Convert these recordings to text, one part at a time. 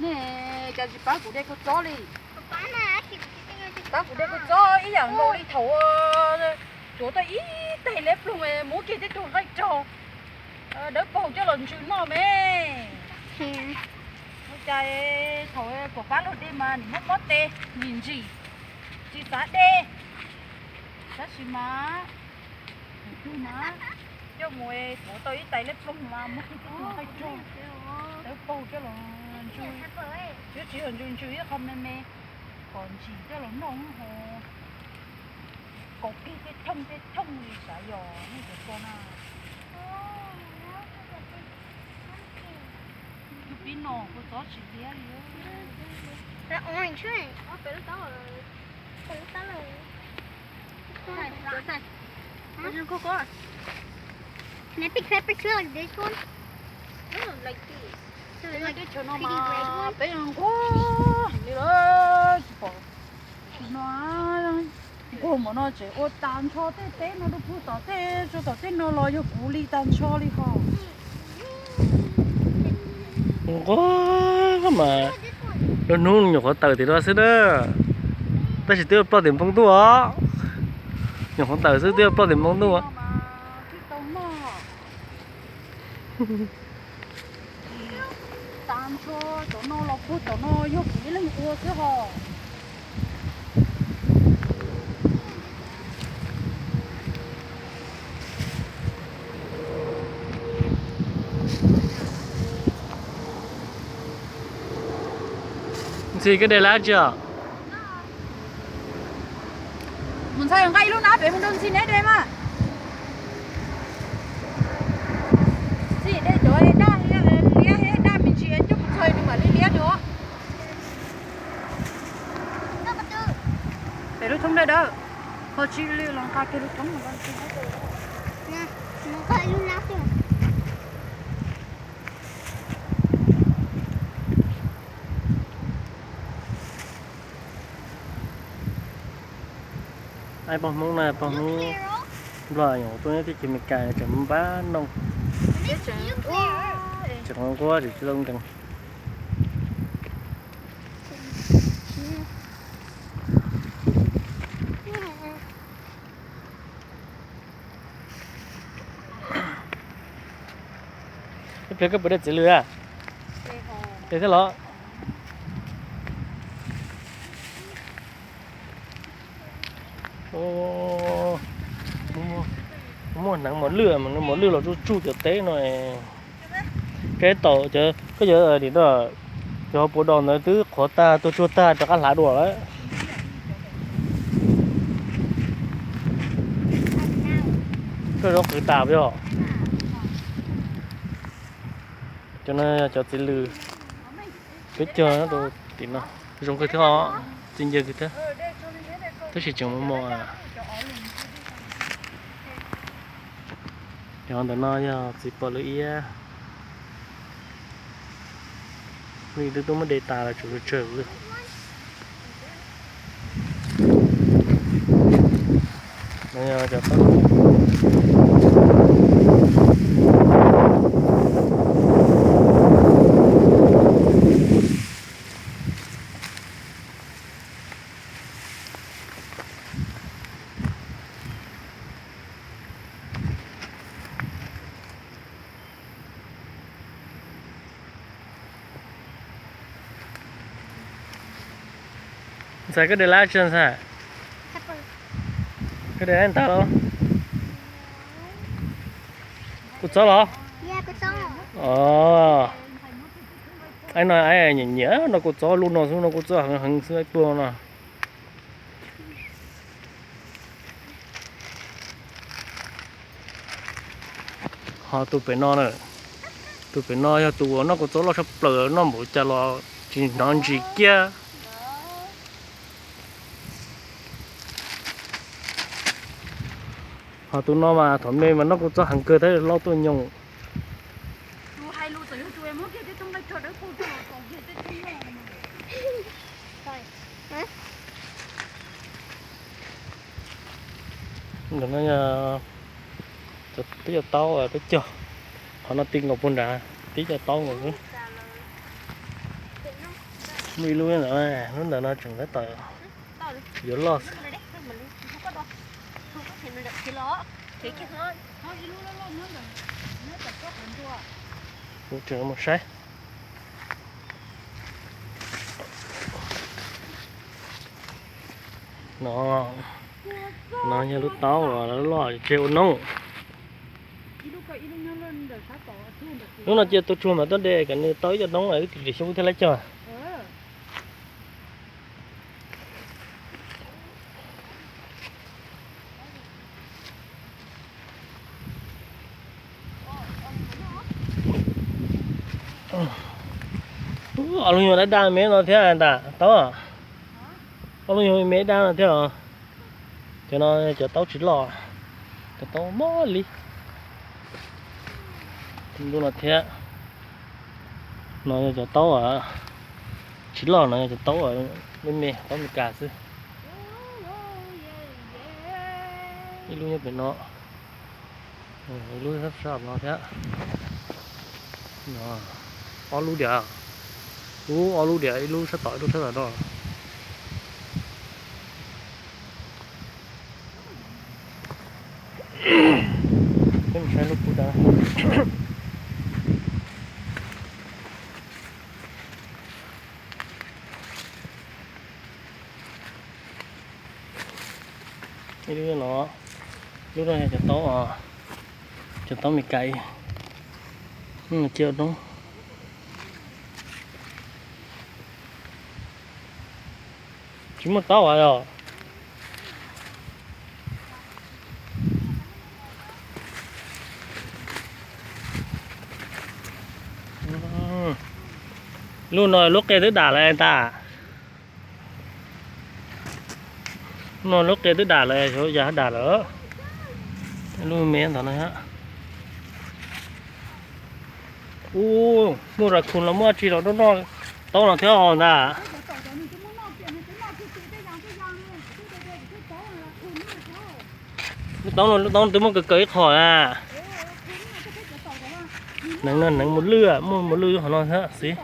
Nej cas tsis pab kuv de kua txob li? Pab kuv de kua txob ib yam nkaus li thaum tuav tau ib tais liab ploog muab kiag tej tug nqaij rog dawb paug coj los ntsws noj me. Ua cas thaum kuv pab luag de mas nim muab mob tes ntsim ntsim, tsis xav de. Tab sis mas tus twg mas coj mus tuav tau ib tais liab ploog mas muab kiag tej tug nqaij rog dawb paug coj los ntsws, tsis yog ntsws ntsws ib qho me me kom ntsim coj los noj ho kaus kiag tej thooj tej thooj li sav yos nej cov ko na. Tus pib no kua txob tsis liab li. Can I pick pepper too, like this one? So, like, teb chaws no pretty red mas one? Peb nquag heev li lawm, tsis pom. Tus no nquag npaum no tseem ua tag nrho tej teb no rau puag tom tej, rau tom tej no los yog kuv li tag nrho li hos. Nquag mas lub hnub nyuam qhuav tawm tim no xwb na, tab sis twb ploj tim npoo ntuj os. Nyuam qhuav tawm xwb twb ploj tim npoo ntuj os. Tag nrho cov no los puag tom no yog kuv ib leeg ua xwb hos. Ntxhi, koj de lab tsi os? Mus ntxhais nqa ib lub nab pem mus rau Ntxhi neb de mas. Ntxhi de cov daj liab, daj me ntsis coj mus ntxhais nws mam li liab dua. Pem lub thoob dawb dawb, ho tsis li los nqa kiag lub thoob. Ai, pog Hmoob na, pog Hmoob Nplog nyuam qhuav tuaj nyob teb chaws Amelikas tseem npab noog, tseem nquag tsis tau nkees. Ib pliag koj puas de txiv lws a? De thiab los? Muaj hneev mos lwj, mos lwj los tsuj tsuj cov teb no. Keb tau koj cov nim no, cov hauv paus dos ntawd twb qhuav tag, tuag tsuag tag rov qab hlav dua lawm. Koj zoo qhwv tas yog. Cov no yog cov txiv lws peb cog rau tim no, zoo kawg thiab os, txi ncw kawg thiab, tab sis tseem mos mos. Cov ntawm no yog txiv pos lwm iab, li twb tuaj muab de tas los tseem tsawg tsawg li. Ntxhais, koj de lab tsi ntxhais? Koj de lab ntawd los? Kua txob los? Os, no nyiam nyiam no kua txob, lub no xwb no kua txob heev heev xwb tuaj no. Ho tus pem no, tus pem no yog tus uas noj kua txob loj tshaj plaws, noj npaum cas los tsis hnov ntsis kiag. Ho tus no mas thaum me mas noj kua txob heev kawg thiab loj tuaj nyoos. Ntawm no yog peb cov taub peb cog, qhov no ti nkaus puag nrad, tib cov taub nkaus xwb. Muaj ib lub ntawd, lub ntawd no tseem tab tom yuav loj xwb. Kuv tseem mus saib. No, no yog lub taub uas loj tseg ua noob. Lub no cia tus tsuag mas tuaj de kom nws tau ib co noob wb ris xyoob thiab laib cog. Ob lub nyuag daj daj me no thiab ntag, taub. Ob lub nyuag me daj no thiab os. Cov no cov taub tsis loj, cov taub mob li. Lub no thiab. No yog cov taub tsis loj, no yog cov taub me me, taub Meskas xwb. Ib lub nyob pem no, ib lub sab sab no thiab. Ob lub diam, ub, ob lub diam, ib lub sab tom ib lub sab tom no. Peb mus saib lub pub dab. Ib lub no, lub no yog cov taub, cov taub Meskas, cia noob. Tsis muaj taub as yog. Lub no lub qe twb dam lawm ntag. No lub qe twb dam lawm, xyov yog dam lawm. Lub me ntawd no. Ub, muaj raccoon los muaj dab tsi los noj taub no thiab os ntag. Lub taub no, lub taub twb muaj kaw kaw ib qho na. Neev no neev mus lwj, muaj mus lwj qhov no thiab xwb.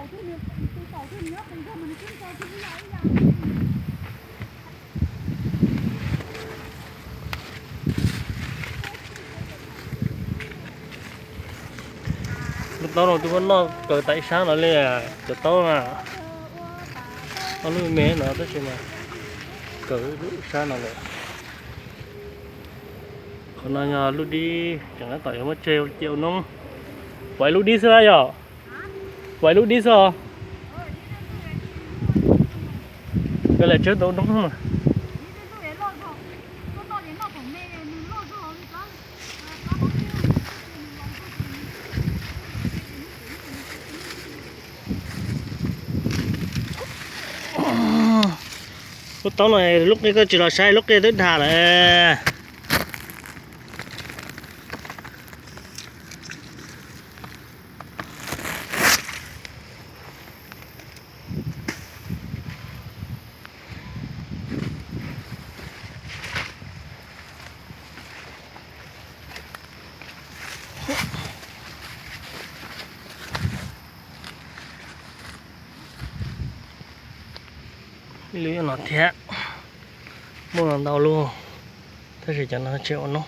Lub taub no twb muab noj kaw tas ib sab no li, cov taub na. Ob lub me no tab sis mas kaw ib sab no lawm. Qhov no yog lub dib, tseem tab tom yuav muab tseg cia ua noob. Pom ib lub dib xwb na yom? Pom ib lub dib xwb os. Kawg li tseg tau noob. Lub taub no lub qe koj tsis los saib, lub qe twb dag lawm. Ib lub no thiab, muaj ntau lub, tab sis cov no tseg ua noob.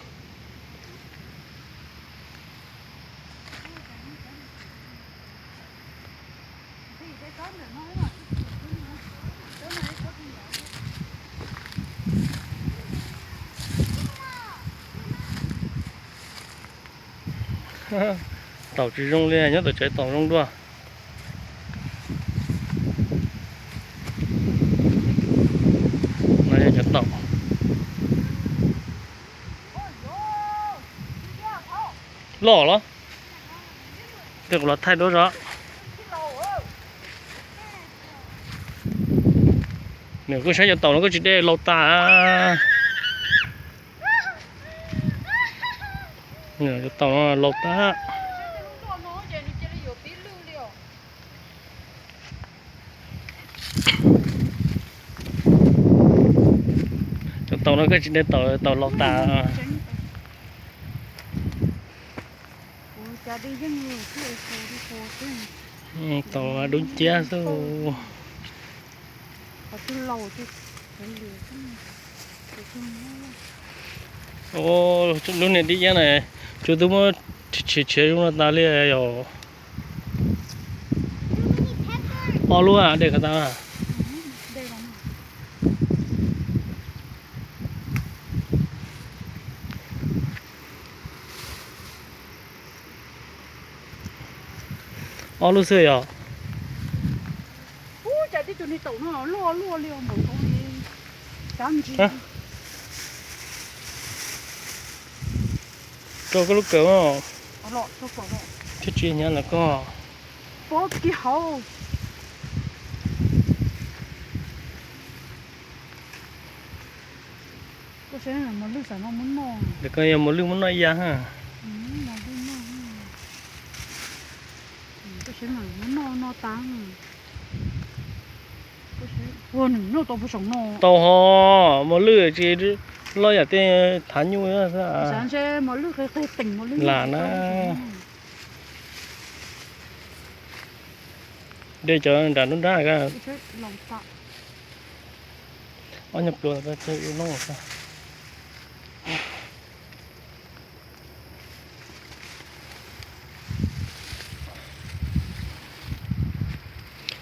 Taum tsis zoo li, nyob tom tsev taum zoo dua. No yog cov taum loj los, tej kuv los thaij duab zog. Nws kuj saib cov taum no kuj tsis deb, laus tas. Cov taum no laus tas. Cov taum no kuj tsis deb, taum laus tas. Taum dub nciab xwb. Lub niag dib iab na, tsuas twb muab tshiav tshiav zoo no tas li yom. Ob lub de ko tas. Ob lub xwb yom. Ub, cas tib tug ni taum no luaj luaj li npaum li. Rau koj lub kawm, thiab tsis hnyav ntawm koj. Pob kiag hauv. Koj saib mos lwj xav no muab noj. Ntawm koj yog mos lwj muab noj ib yam ha. Koj saib mas muab noj no tas. Ua nws noj tau puas saum no. Tau ho, mos lwj tsis loj yam tej thav nyuj xwb. Xav ntshe mos lwj qig qig teem mos lwj lam na. De cov nram nruab nrab ka. Ob nyuag pluas ua noob.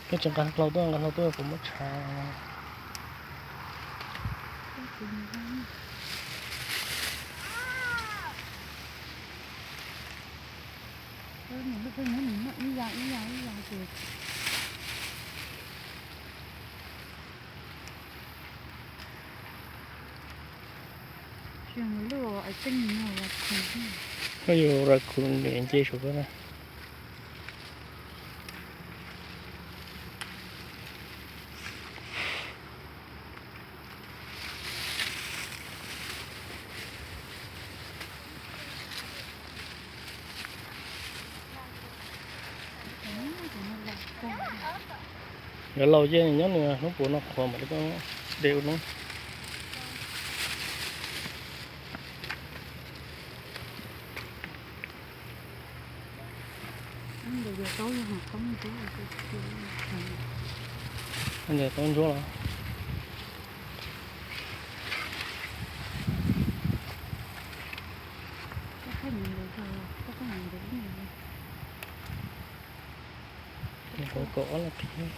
Koj tsis nqa hlau tuaj, nqa hlau tuaj kuv muab tshav. Koj yuav raccoon nce saum koj na. Yuav laus ces nyob nws hnub puav no qhuav mam li koj de ua noob. Ntawm taub ntsuab los. Kaum ob los qhib.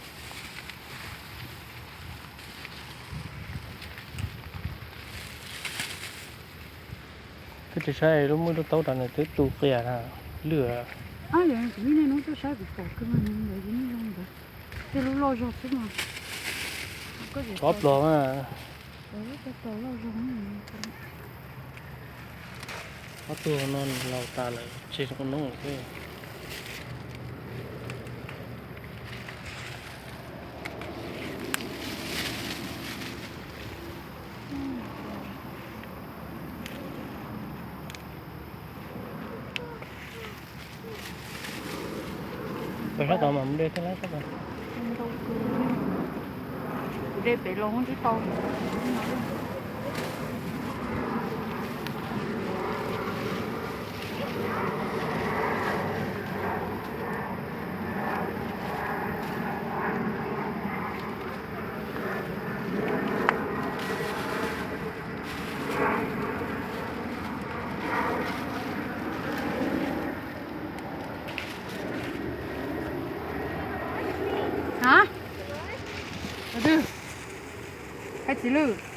Koj tsis saib lub muaj lub taub tas nws twb tu qias na, lwj. Kuv niaj hnub tuaj saib kuv pom kawg mas ntawd yeej zoo ntawd. Tej lub loj zog xwb mas. Ob pluas mas. Ob tug no nws laus tas lawm tseg ua noob xwb. Pem sab tod mas mus de thiab lawm sab tod. Kuv de pem los kuv tsis tau. Hais txiv lwj.